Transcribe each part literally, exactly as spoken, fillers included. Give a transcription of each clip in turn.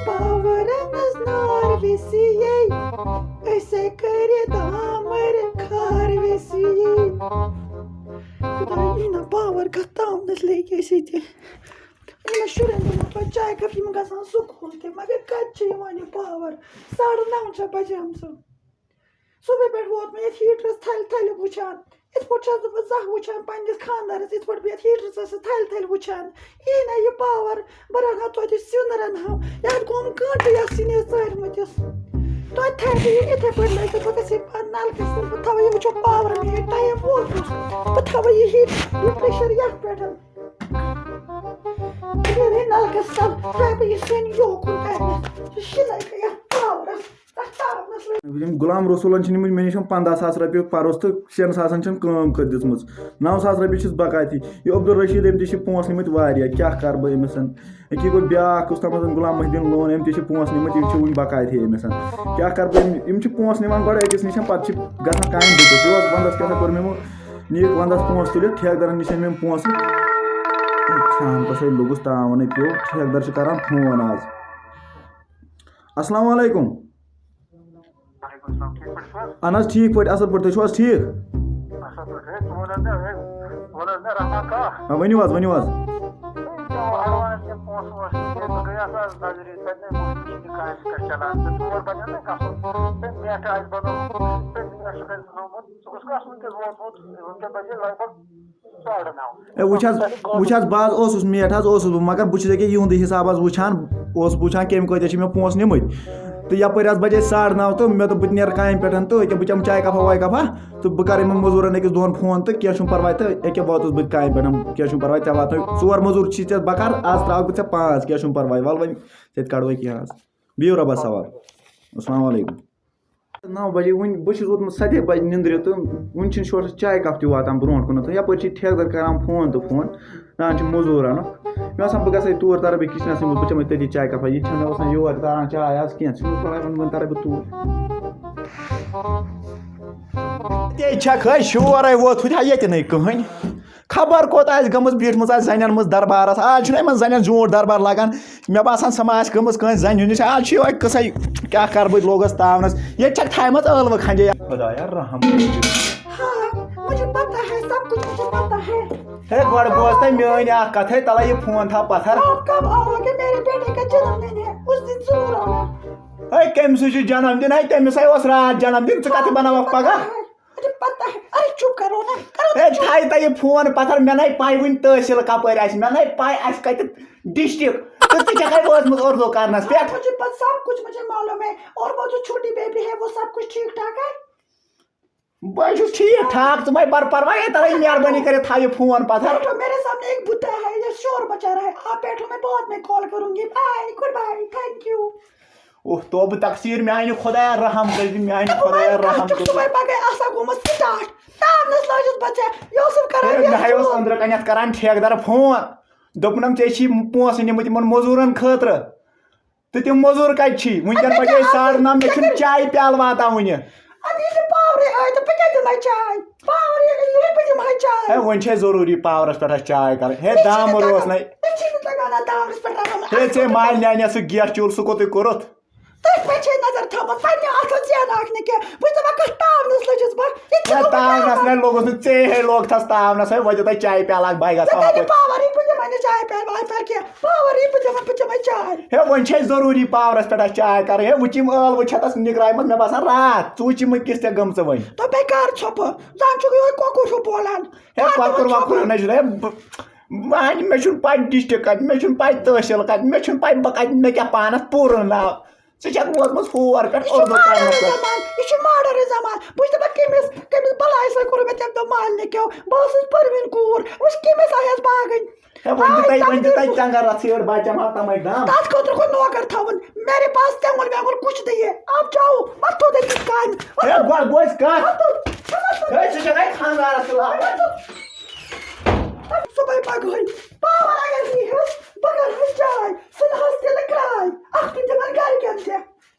پاورنس نار ویسی یے، أسے کٔرِتھ دامر کھار ویسی یے۔ خدایا، یی نہ پاور کتھ تامنس لگہِ اَسہِ ییٚتہِ۔ یِمن شُرٮ۪ن دِمو پتہٕ چایہِ کپ، یِم گژھن سکوٗل تہِ، مگر کتہِ چھِ یِوان یہِ پاور؟ ساڑٕ نو چھےٚ بجیمژٕ۔ صُبحٲے پٮ۪ٹھ ووت مےٚ یَتھ ہیٖٹرَس تھَلہِ تھَلہِ وٕچھان۔ یِتھ پٲٹھۍ چھَس نہٕ بہٕ زانٛہہ وٕچھان پنٛنِس خانٛدارَس، یِتھ پٲٹھۍ بہٕ یَتھ ہیٖٹرَس ٲسٕس تھَلہِ تھَلہِ وٕچھان۔ یی نہ یہِ پاوَر، بہٕ رَنہٕ ہا توتہِ سیُن رَنہٕ ہا۔ یَتھ گوٚم گٲنٛٹہٕ یَتھ سِنِس ژٲرمٕتِس۔ توتہِ تھاوٕ بہٕ یہِ یِتھَے پٲٹھۍ لٲگِتھ، بہٕ گژھٕ یہِ پَتہٕ نَلکَس تَل، بہٕ تھاوٕ یہِ وٕچھو پاورٕ مےٚ ٹایم ووت۔ بہٕ تھاوٕ یہِ ہیٖٹ، یہِ پرٛیشَر یَتھ پٮ۪ٹھ۔ یہِ نَلکَس تَل تھاوٕ بہٕ یہِ سیُن یوکُن کَرنہِ۔ یہِ شِنَے گٔے یَتھ پاورَس۔ یِم غلام رسولن چھِ نِمٕتۍ مےٚ نِش پنٛداہ ساس رۄپیہِ پرُس تہٕ شٮ۪ن ساسن چھَن کٲم کٔرۍ دِژمٕژ۔ نَو ساس رۄپیہِ چھِس بقایا تہِ۔ یہِ عبدالرشید، أمۍ تہِ چھِ پونٛسہٕ نِمٕتۍ واریاہ، کیٛاہ کَرٕ بہٕ أمِس؟ أکیٛاہ گوٚو بیٛاکھ، کُس تام غلام محی الدین لون، أمۍ تہِ چھِ پونٛسہٕ نِمٕتۍ، یِم چھِ وٕنہِ بقایا تہِ أمِس۔ کیٛاہ کَرٕ بہٕ؟ یِم، یِم چھِ پونٛسہٕ نِوان گۄڈٕ أکِس نِش، پَتہٕ چھِ گژھان کامہِ بیٚکِس۔ یہِ اوس ونٛدَس کیٛاہ سا کوٚر مےٚ یِمو، نیٖک ونٛدَس پونٛسہٕ تُلِتھ، ٹھیکہٕ دَرَن نِش أنۍ مےٚ یِم پونٛسہٕ۔ شام پَتہٕ لوٚگُس تاوَنٕے پیوٚو، ٹھیکہٕ دَر چھِ کَران فون آز۔ السلام علیکم۔ وعلیکم السلام، ٹھیٖک پٲٹھۍ چھِو حظ؟ اہن حظ، ٹھیٖک پٲٹھۍ، اَصٕل پٲٹھۍ، تُہۍ چھِو حظ ٹھیٖک؟ اَصٕل پٲٹھۍ، ہے، ژٕ وَن حظ مےٚ، ہے، وَن حظ مےٚ رحمان کاک۔ آ، ؤنِو حظ، ؤنِو حظ۔ ہے، ژےٚ اوٚن advance کینٛہہ پونٛسہٕ وونٛسہٕ کینٛہہ، بہٕ گٔیَس آز نظرِ، تَتہِ نَے ووٚن مےٚ، یہِ چھِ کامہِ پٮ۪ٹھ چَلان، تہٕ تور بَنیو نہ گژھُن، تہٕ net آسہِ بَنومُت، تہٕ net چھُ تَتہِ بَنومُت، ژٕ کُس کَس وٕنکیٚس ووتمُت، وٕنکیٚس بَجے لگ بگ ساڑٕ نَو۔ اے، وٕچھ حظ، وٕچھ حظ، بہٕ حظ اوسُس میٹ حظ اوسُس بہٕ، مگر بہٕ چھُس ییٚکیٛاہ یِہُنٛدُے حِساب حظ وٕچھان، اوسُس بہٕ وٕچھان کٔمۍ کۭتیٛاہ چھِ مےٚ پونٛسہٕ نِمٕتۍ۔ تہٕ یَپٲرۍ حظ بَجے ساڑٕ نَو تہٕ مےٚ دوٚپ بہٕ تہِ نیرٕ کامہِ پٮ۪ٹھ تہٕ ییٚکیٛاہ بہٕ چَمہٕ چاے کَپا واے کَپا تہٕ بہٕ کَرٕ یِمَن مٔزوٗرَن أکِس دۄن فون تہٕ کینٛہہ چھُنہٕ پَرواے تہٕ ییٚکیٛاہ واتُس بہٕ تہِ کامہِ پٮ۪ٹھ، کینٛہہ چھُنہٕ پَرواے، ژےٚ واتنٲے ژور مٔزوٗر چھی ژےٚ بَکار، آز ترٛاوَکھ بہٕ ژےٚ پانٛژھ، کینٛہہ چھُنہٕ پَرواے، وَلہٕ وۄنۍ ژےٚ تہِ کَڑوے کینٛہہ آز۔ بِہِو رۄبَس حوالہٕ۔ السلام علیکم۔ نَو بجے، وٕنہِ بہٕ چھُس ووتمُت سَتہِ بجہِ نِندرِ تہٕ وٕنہِ چھِنہٕ شورٕ چاے کپ تہِ واتان برونٛٹھ کُنَتھ۔ یَپٲرۍ چھِ ٹھیکہٕ دَر کران فون تہٕ فون، دَپان چھِ مٔزوٗر اَنُکھ۔ مےٚ باسان بہٕ گژھٕ ہے تور، تَرٕ بہٕ کِچنَسٕے منٛز، بہٕ چَمہٕ ہے تٔتی چاے کپا۔ یہِ چھَنہٕ مےٚ باسان یور تَران چاے آز کینٛہہ، ژھٕنُس پَرواے، وۄنۍ، وۄنۍ تَرٕ بہٕ توٗرۍ۔ ییٚتہِ چھَکھ ہے شورَے ووتھمُت ہا ییٚتہِ نَے کٕہٕنۍ۔ خبر کوٚت آسہِ گٔمٕژ، بیٖٹھمٕژ آسہِ زَنٮ۪ن منٛز دربارَس۔ آز چھُنہٕ یِمَن زَنٮ۪ن زیوٗٹھ دربار لَگان۔ مےٚ باسان، سۄ ما آسہِ گٔمٕژ کٲنٛسہِ زَنہِ ہُنٛد نِش۔ آز چھُ یِہوٚے قٕصَے، کیٛاہ کَرٕ بہٕ، لوگُس تاونَس۔ ییٚتہِ چھَکھ تھایمَژٕ ٲلوٕ کھَنجے۔ خۄدایا رحم کٔرِتھ۔ ہاں، مجھے پتا ہے، سب کچھ مجھے پتا ہے۔ ہے، گۄڈٕ بوز تہٕ میٛٲنۍ اَکھ کَتھ، ہے، تَلہ یہِ فون تھاو پَتھَر۔ آپ کب آؤگے؟ میرے بیٹے کا جنم دن ہے، اس دن ضرور آنا۔ ہے، کٔمۍ سُنٛد چھُ جنم دن؟ ہے، تٔمِس ہے اوس راتھ جنم دن، ژٕ کَتھ بَناوَکھ پَگاہ؟ مجھے پتا ہے۔ ارے چپ کرو نا، کرو نا ہے، چپ۔ تھایہِ تہ یہِ فون پتھر، مےٚ نَے پَے وٕنہِ تحصیٖل کَپٲرۍ آسہِ، مےٚ نَے پَے آسہِ کَتہِ ڈسٹرکٹ۔ تہٕ ژٕ چھَکھَے وٲژمٕژ اردو کرنَس پٮ۪ٹھ۔ مجھے پتہ سب کچھ مجھے معلوم ہے۔ اور وہ جو چھوٹی بیبی ہے، وہ سب کچھ ٹھیک ٹھاک ہے؟ بہٕ چھُس ٹھیٖک ٹھاک، ژٕ مَے بَر پَرواے، ہے، تَلَے مہربٲنی کٔرِتھ تھاو یہِ فون پتھر۔ بیٹھو، میرے سامنے ایک بوڑھا ہے، یہ شور مچا رہا ہے۔ آپ بیٹھو، میں بعد میں کال کروں گی۔ Bye, goodbye, thank you. اوہ، توبہٕ تقصیر، میانہِ خۄدایا رحم کٔرِتھ، میانہِ خۄدایا رحم کٔرِتھ۔ صُبحٲے پگاہ آسا گوٚمُت سٹارٹ۔ تاونس لٲجِس بہٕ ژےٚ۔ یہِ اوسُم کران ہے، یَتھ مےٚ ہے اوس فون۔ أنٛدرٕ کنٮ۪تھ کران ٹھیکہٕ دار فون۔ دوٚپنم، ژےٚ چھی پونٛسہٕ نِمٕتۍ یِمن مٔزوٗرن خٲطرٕ۔ تہٕ تِم مٔزوٗر کتہِ چھی؟ وٕنکٮ۪ن اَدٕ بجے کیٛاہ، ساڑٕ نَو، مےٚ چھُنہٕ چایہِ پیالہٕ واتان وٕنہِ۔ اَدٕ یہِ چھِ پاورٕے ٲے تہٕ بہٕ کیٛاہ دِمے چاے؟ پاور ییٚلہِ یی، بہٕ دِمہٕ ہا چاے۔ ہے، وۄنۍ چھے ضروٗری پاورس پٮ۪ٹھ اَسہِ چاے کرٕنۍ۔ ہے، مےٚ چھِنہٕ دامُر اوس تگان، نے۔ مےٚ چھِنہٕ تگان اَتھ دامرس پٮ۪ٹھ رَنُن۔ ہے، اَتھ ژےٚ کوٗتاہ مالہِ نیٛانہِ سُہ گیس چوٗلہٕ، سُہ کوٚتُے کوٚرُتھ؟ تٔتھۍ پٮ۪ٹھ چھے نظر تھاوٕنۍ، پننہِ اَتھو زینہٕ اکھ نہٕ کینٛہہ۔ بہٕ چھُس دَپان، کَتھ تاونَس لٔجِس بہٕ؟ یہِ تہِ ہے، چھُنہٕ تاونَس وٕنہِ نے لوٚگُس نہٕ، ژےٚ ہے لوگ تھَس تاونَس، ہے، وۄنۍ دِ تَے چاے پیالہٕ اکھ، بہٕ ہے گژھٕ ژےٚ ہاپٲرۍ۔ کَتہِ پاورٕے، بہٕ دِمَے نہٕ چاے پیالہٕ وایہِ پیالہٕ کینٛہہ۔ پاورٕے، بہٕ دِمَے، بہٕ چَمَے چاے۔ ہے، وۄنۍ چھے ضروٗری پاورَس پٮ۪ٹھ اَسہِ چاے کَرٕنۍ۔ ہے، وٕچھ یِم ٲلوٕ چھےٚ تَس نِکرایمَژ، مےٚ باسان راتھ ژٕ وٕچھ یِمَن کِژھ ژےٚ گٔمژٕ وۄنۍ۔ دوٚپمَے کَر ژھۄپہٕ، زَن چھُکھ یِہوٚے کۄکُر ہیوٗ بولان۔ ہے، کَر کۄکُر تِمَن وۄکُر ژھۄپہٕ؟ نہ چھُ، ہے، بہٕ، وۄنۍ مےٚ چھُنہٕ پَے ڈِسٹرٛکٹ کَتہِ، مےٚ چھُنہٕ پَے تحصیٖل کَتہِ، مےٚ چھُنہٕ پَے بہٕ کَتہِ، مےٚ کیٛاہ پانَس پوٗرٕ ناو۔ ژٕ چھَکھ ووتمُت ہور پٮ۪ٹھ یہِ چھُ اردو ماڈٲرٕن کرنَس پٮ۪ٹھ۔ زمان، یہِ چھُ ماڈٲرٕن زمان۔ بہٕ چھُس دَپان، کٔمِس، کٔمِس بَلایہِ سۭتۍ کوٚر مےٚ تَمہِ دۄہ مالنہِ کیو؟ بہٕ ٲسٕس پٔروِن کوٗر، وٕچھ کٔمِس آیَس باگٕنۍ۔ ہے، وۄنۍ دِ آے تَے، وۄنۍ دِ تَقدیٖر تَے کُس؟ ٹٮ۪نٛگر رَژھِ یٔڑ، بہٕ چَمہٕ ہا تَمَے دام۔ تَتھ خٲطرٕ گوٚو نوکَر تھاوُن۔ میرے پاس تٮ۪نٛگُل وٮ۪نٛگُل کُچھ نہیں ہے۔ آپ جاؤ، مَتھ تھوٚد أمِس کامہِ۔ ہے، گۄڈٕ بوز کَتھ۔ مَتھ تھوٚد، مَتھ تھوٚد۔ ہے، ژٕ چھَکھ اَتہِ خانٛدارَس سۭتۍ لاگان۔ مَتھ تھوٚد۔ صُبحٲے پَگہٲے پاوَر اگر یی ہس، بہٕ کَرٕ ہس چاے، سُہ نہ ہس تِلہٕ کرٛاے، اَکھ تہِ دِمَن گَرِکٮ۪ن تہِ۔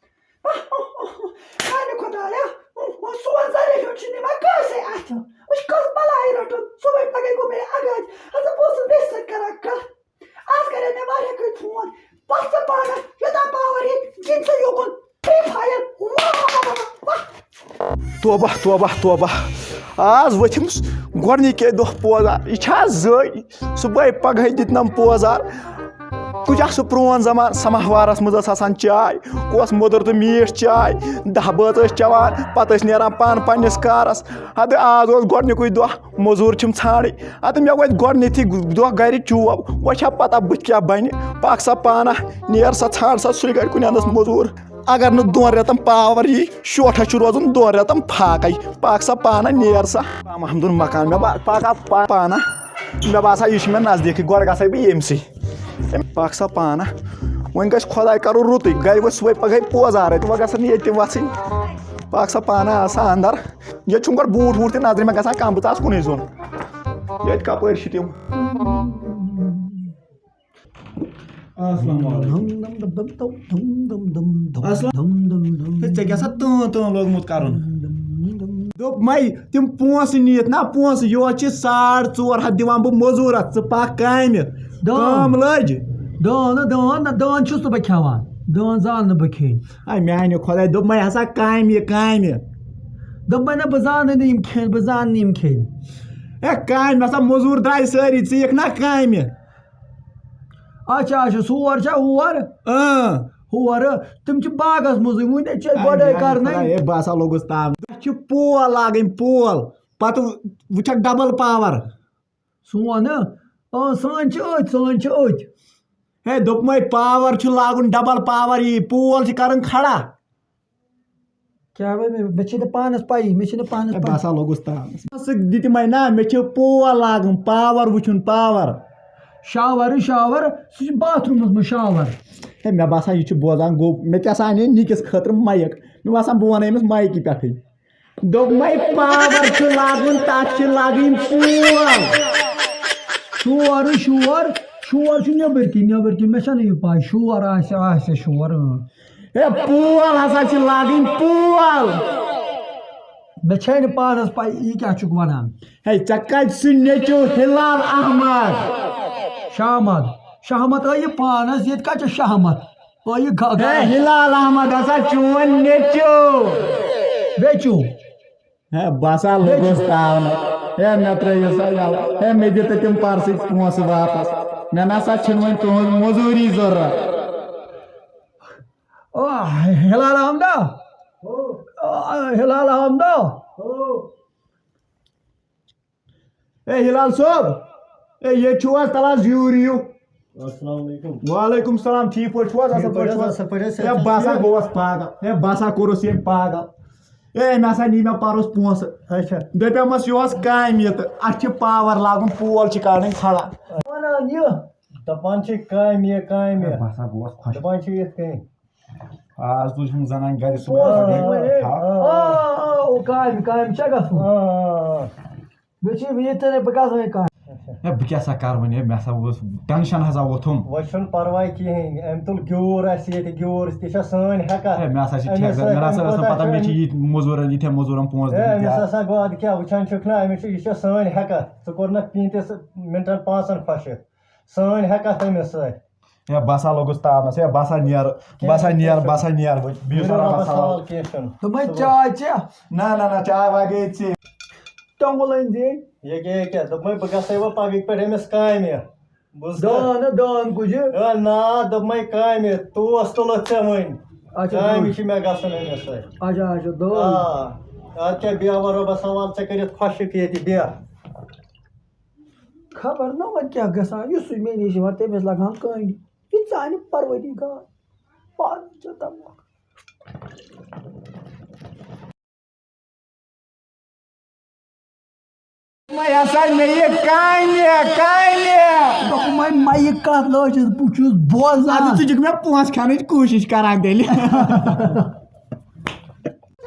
میٛانہِ خۄدایا، سون زَرِ ہیوٚت چھُنہٕ یِوان کٲنٛسے اَتھِ۔ وٕچھ کٔژ بَلاے رَٹُن، صُبحٲے پَگہٲے گوٚو مےٚ یہِ اگاج۔ ہسا بہٕ اوسُس ویٚسہِ سۭتۍ کَران کَتھ۔ آز کَرے مےٚ واریاہ کٲلۍ فون، پَتھ ژٕ پانَس، یوٚتام توبہ، توبہ، توبہ۔ آز ؤتھِم گۄڈٕنِکے دۄہ پوزار۔ یہِ چھا زٔنۍ؟ صُبحٲے پگہٲے دِتنم پوزار۔ کُجا سُہ پرٛون زمانہٕ، سماوارس منٛز ٲس آسان چاے، کۄس مٔدٕر تہٕ میٖٹھ چاے۔ دَہ بٲژ ٲسۍ چٮ۪وان، پتہٕ ٲسۍ نیران پانہٕ پننِس کارس۔ ہتہٕ آز اوس گۄڈٕنیُکُے دۄہ، مٔزوٗر چھِم ژھانٛڈٕنۍ۔ ہتہٕ مےٚ وٲتۍ گۄڈٕنِتھٕے دۄہ گرِ چوب، وۄنۍ چھا پتہ بُتھِ کیٛاہ بنہِ؟ پکھ سا پانہ، نیر سا، ژھانٛڈ سا سُلہِ گرِ کُنہِ اندس مٔزوٗر۔ اگر نہٕ دۄن رٮ۪تن پاور یی، شوٹھس چھُ روزُن دۄن رٮ۪تن فاقے۔ پکھ سا پانہ، نیر سا۔ محمدُن مکان، مےٚ با-، پکھ پا-، پانہ۔ مےٚ باسان، یہِ چھُ مےٚ نزدیٖکٕے، گۄڈٕ گژھے بہٕ ییٚمسٕے۔ پکھ سا پانہ۔ وۄنۍ گژھِ خۄداے کرُن رُتُے، گرِ وۄنۍ صُبحٲے پگہٲے پوزارے تہٕ وۄنۍ گژھن ییٚتہِ تہِ وژھٕنۍ۔ پکھ سا پانہ، آ سا اندر۔ ییٚتہِ چھُم گۄڈٕ بوٗٹھ ووٗٹھ تہِ نظرِ مےٚ گژھان کم، بہٕ ژاس کُنُے زوٚن۔ ییٚتہِ کپٲرۍ چھِ تِم؟ السلام علیکم۔ السلام۔ ہے، ژےٚ کیٛاہ سا تۭن تۭن لوگمُت کرُن؟ دوٚپ مَے، تِم پونٛسہٕ نِتھ نا، پونٛسہٕ، یورٕ چھِ ساڑ ژور ہَتھ دِوان بہٕ مٔزوٗرَس، ژٕ پَکھ کامہِ۔ دان۔ کٲم لٔج۔ دان، دان، دان چھُس نہٕ بہٕ کھٮ۪وان۔ دان زانہٕ نہٕ بہٕ کھیٚنۍ۔ اے میٛانہِ خۄداے، دوٚپ مَے ہسا کامہِ، کامہِ۔ دوٚپ مَے نہ، بہٕ زانہٕ نہٕ یِم کھیٚنۍ، بہٕ زانہٕ نہٕ یِم کھیٚنۍ۔ اے کامہِ ہسا مٔزوٗر درٛاے سٲری، ژٕ یِکھ نا کامہِ؟ اچھا، اچھا، سُہ ہور چھا ہور؟ اۭں۔ ہور، تِم چھِ باغس منٛزٕے، وُنہِ چھِ اے گۄڈَے میٛانہِ کرنَے۔ خۄداے، ہے، بہٕ ہسا لوٚگُس تام۔ اَسہِ چھِ پول لاگٕنۍ، پول۔ پتہٕ وٕچھکھ ڈبل پاور۔ سون، اۭں، سٲنۍ چھِ أتھۍ، سٲنۍ چھِ أتھۍ۔ ہے، دوٚپمَے پاور چھُ لاگُن ڈبل پاور، یی پول چھِ کرُن کھڑا۔ کیٛاہ وَنہٕ مےٚ؟ مےٚ چھِ نہٕ پانَس پَیی، مےٚ چھِ نہٕ پانَس ہے، پَیی۔ بہٕ ہسا لوٚگُس تاونَس۔ ژٕ دِتہِ مَے نا، مےٚ چھِ پول لاگُن، پاور وٕچھُن، پاور۔ شاور، شاور، سُہ چھُ باتھ روٗمَس منٛز شاور۔ ہے، مےٚ باسان، یہِ چھُ بوزان گوٚب۔ مےٚ کیٛاہ سا اَنے نِکِس خٲطرٕ مایِک؟ مےٚ باسان، بہٕ وَنَے أمِس مایِکہِ پٮ۪ٹھٕے۔ دوٚپمَے، پاور چھُ لاگُن، تَتھ چھِ لاگٕنۍ پول۔ شور، شور، شور چھُ نیٚبٕرۍ کِنۍ، نیٚبٕرۍ کِنۍ، مےٚ چھَنہٕ یہِ پَے، شور آسہِ، آسہِ شور، اۭں۔ ہے، پول ہسا چھِ لاگٕنۍ، پول۔ مےٚ چھے نہٕ پانَس پَے، یہِ کیٛاہ چھُکھ وَنان؟ ہے، ژےٚ کَتہِ سُہ نیٚچو ہلال احمد؟ شاہ احمد، شاہ احمد ٲیہِ پانَس، ییٚتہِ کَتہِ چھُ شاہ احمد؟ ٲیہِ گا-، ہے، گا-، ہلال احمد ہسا چون نیٚچو۔ بیٚچو۔ ہے، بہٕ ہسا لوٚگُس تاونہٕ۔ ہے، مےٚ ترٛٲیِو سا یَلہٕ۔ ہے، مےٚ دِ تہٕ تِم پرسٕکۍ پونٛسہٕ واپس۔ مےٚ نہ سا چھِنہٕ وۄنۍ تُہٕنٛز موٚزوٗری ضروٗرت۔ او، ہلال احمدا۔ او۔ او، ہلال احمدا۔ او۔ اے ہلال صٲب، اے ییٚتہِ چھُو حظ؟ تَلہٕ حظ یوٗرۍ یِیِو۔ السلام علیکم۔ وعلیکم السلام، ٹھیٖک پٲٹھۍ چھُو حظ؟ اَصٕل ٹھیٖک پٲٹھۍ پٲٹھۍ چھُو حظ؟ حظ؟ اَصٕل پٲٹھۍ حظ۔ اے بہٕ ہسا گوٚوُس پاگل، اے بہٕ ہسا کوٚرُس ییٚمۍ پاگل۔ اے مےٚ ہسا نی مےٚ پَرُس پونٛسہٕ۔ اچھا۔ دَپیمَس یہِ اوس کامہِ تہٕ اَتھ چھِ پاوَر لاگُن، پول چھِ کَڑٕنۍ کھڑا۔ وَنان یہِ۔ دَپان چھِ کامہِ، کامہِ۔ اے بہٕ ہسا گوٚوُس خۄش۔ دَپان چھِ یِتھ کٔنۍ۔ آز تُج ہُم زنان گرِ صُبحٲے پوز پگہٲے۔ دِیِو ہے۔ ہا۔ آ، آ، آ، او کامہِ، کامہِ چھا گژھُن؟ آ، آ، آ۔ مےٚ چھِ ییٚتہِ تہِ بہٕ گژھٕ وۄنۍ کامہِ۔ ہے، بہٕ کیٛاہ سا کَرٕ وۄنۍ؟ ہے، مےٚ ہسا اوس ٹٮ۪نشن ہسا ووٚتھُم۔ وۄنۍ چھُنہٕ پرواے کِہیٖنۍ، أمۍ تُل گیوٗر اَسہِ ییٚتہِ، گیوٗر تہِ چھےٚ سٲنۍ ہٮ۪کَتھ۔ ہے، مےٚ ہسا چھِ أمِس ٹھیکہٕ دار، سۭتۍ مےٚ نہ سا ٲس نہٕ کوٗتاہ پتہ، چھُ مےٚ چھِ أمِس ییٖتۍ مٔزوٗرَن، ییٖتیٛاہ مٔزوٗرَن پونٛسہٕ ہے، دِتھ أمِس یا۔ ہسا گوٚو اَدٕ کیٛاہ، وٕچھان چھُکھ نہ، أمِس چھُ، یہِ چھےٚ سٲنۍ ہٮ۪کَتھ، ژٕ کوٚرنَکھ پینٛتِس مِنٹَن پانٛژَن خۄشِک۔ سٲنۍ ہٮ۪کَتھ أمِس سۭتۍ۔ ہے، بہٕ ہسا لوٚگُس تاونَس، ہے، بہٕ ہسا نیرٕ، بہٕ ہسا نیرٕ، بہٕ ہسا نیرٕ وۄنۍ۔ بِہِو سا رۄبَس حوالہٕ۔ کینٛہہ چھُنہٕ۔ دوٚپمَے، صُبحَس۔ چاے چےٚ؟ نہ، نہ، نہ، چاے واے گٔیے ژےٚ۔ توٚمُل أنۍ زِ۔ ییٚکیٛاہ، ییٚکیٛاہ، دوٚپمَے، بہٕ گژھَے وۄنۍ پَگہٕکۍ پٮ۪ٹھ أمِس کامہِ۔ بوٗزتھا؟ دان، دان کُجہِ؟ ہے، نا، دوٚپمَے، کامہِ، توس تُلُتھ ژےٚ وۄنۍ۔ اچھا، کامہِ دان۔ چھِ مےٚ گژھُن أمِس سۭتۍ۔ اچھا، اچھا، دان۔ آ، اَدٕ کیٛاہ، بیٚہہ وۄنۍ رۄبَس حوالہٕ، ژےٚ کٔرِتھ خۄشِک ییٚتہِ، بیٚہہ۔ خبر نہ وۄنۍ کیٛاہ گژھان، یُس سُہ مےٚ نِش یِوان، تٔمِس لگان کامہِ۔ یہِ ژانہِ پروردگار، پانہٕ ژےٚ تَمہِ وقتہٕ۔ وۄنۍ ہسا مےٚ یہِ کامہِ، کامہِ۔ دوٚپمَے، مَیہِ کَتھ لٲجِس، بہٕ چھُس بوزان۔ اَدٕ ژٕ چھُکھ مےٚ پونٛسہٕ کھٮ۪نٕچ کوٗشِش کران تیٚلہِ۔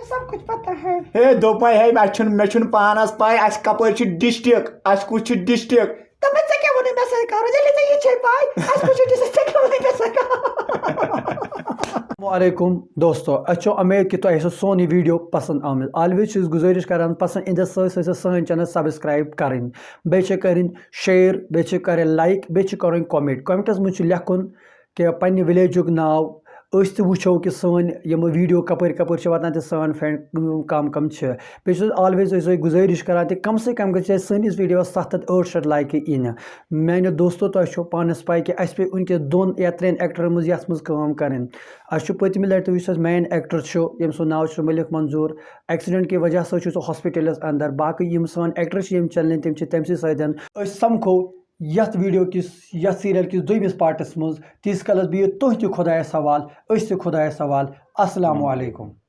سب کچھ پتہ ہے۔ ہے، دوٚپمَے، ہے، اَسہِ چھُنہٕ، مےٚ چھُنہٕ پانَس پَے، اَسہِ کَپٲرۍ چھُ ڈِسٹِرٛک، اَسہِ کُس چھُ ڈِسٹِرٛک۔ دوٚپمَے، ژےٚ کیٛاہ ووٚنُے مےٚ سۭتۍ کَرُن؟ ییٚلہِ نہٕ ژےٚ یہِ چھے پَے، اَسہِ کُس چھُ ڈِسٹِرٛک، ژےٚ کیٛاہ ووٚنُے مےٚ سۭتۍ کَرُن؟ السلام علیکم دوستو، أسۍ چھِ اُمید کہِ تۄہہِ آسیو سون یہِ video پسنٛد آمُت۔ Always چھِ أسۍ گُزٲرِش کران پسنٛد یِنس سۭتۍ سۭتۍ سٲنۍ channel subscribe کرٕنۍ، بیٚیہِ چھِ کرٕنۍ share، بیٚیہِ چھِ کرٕنۍ like، بیٚیہِ چھِ کرٕنۍ comment۔ Commentس منٛز چھُ لیکھُن کہِ پننہِ villageُک ناو، أسۍ تہِ وٕچھو کہِ سٲنۍ یِم ویٖڈیو کَپٲرۍ کَپٲرۍ چھِ واتان تہٕ سٲنۍ فین کَم کَم چھِ۔ بیٚیہِ چھُس always أسۍ تۄہہِ گُزٲرِش کَران تہِ کَم سے کَم گژھِ اَسہِ سٲنِس ویٖڈیوَس ستھ ہَتھ ٲٹھ شیٚتھ لایکہٕ یِنہِ۔ میٛانیو دوستو، تۄہہِ چھو پانَس پَے کہِ اَسہِ پیٚیہِ وٕنکیٚس دۄن یا ترٛٮ۪ن ایکٹرَن منٛز یَتھ منٛز کٲم کَرٕنۍ۔ اَسہِ چھُ پٔتمہِ لَٹہِ تہِ، یُس اَسہِ مین ایکٹر چھُ، ییٚمۍ سُنٛد ناو چھُ مٔلِک منظوٗر، ایکسیڈنٹ کہِ وجہ سۭتۍ چھُ سُہ ہاسپٹلس اندر۔ باقٕے یِم سٲنۍ ایکٹر چھِ ییٚمہِ چینلہِ، تِم چھِ تٔمسٕے سۭتۍ۔ أسۍ سمکھو یتھ ویڈیو کِس، یتھ سیریل کِس دوٚیمِس پارٹس منٛز۔ تیٖتِس کالس بِہِو تُہۍ تہِ خۄدایس حوال، أسۍ تہِ خۄدایس حوال۔ السلام علیکم۔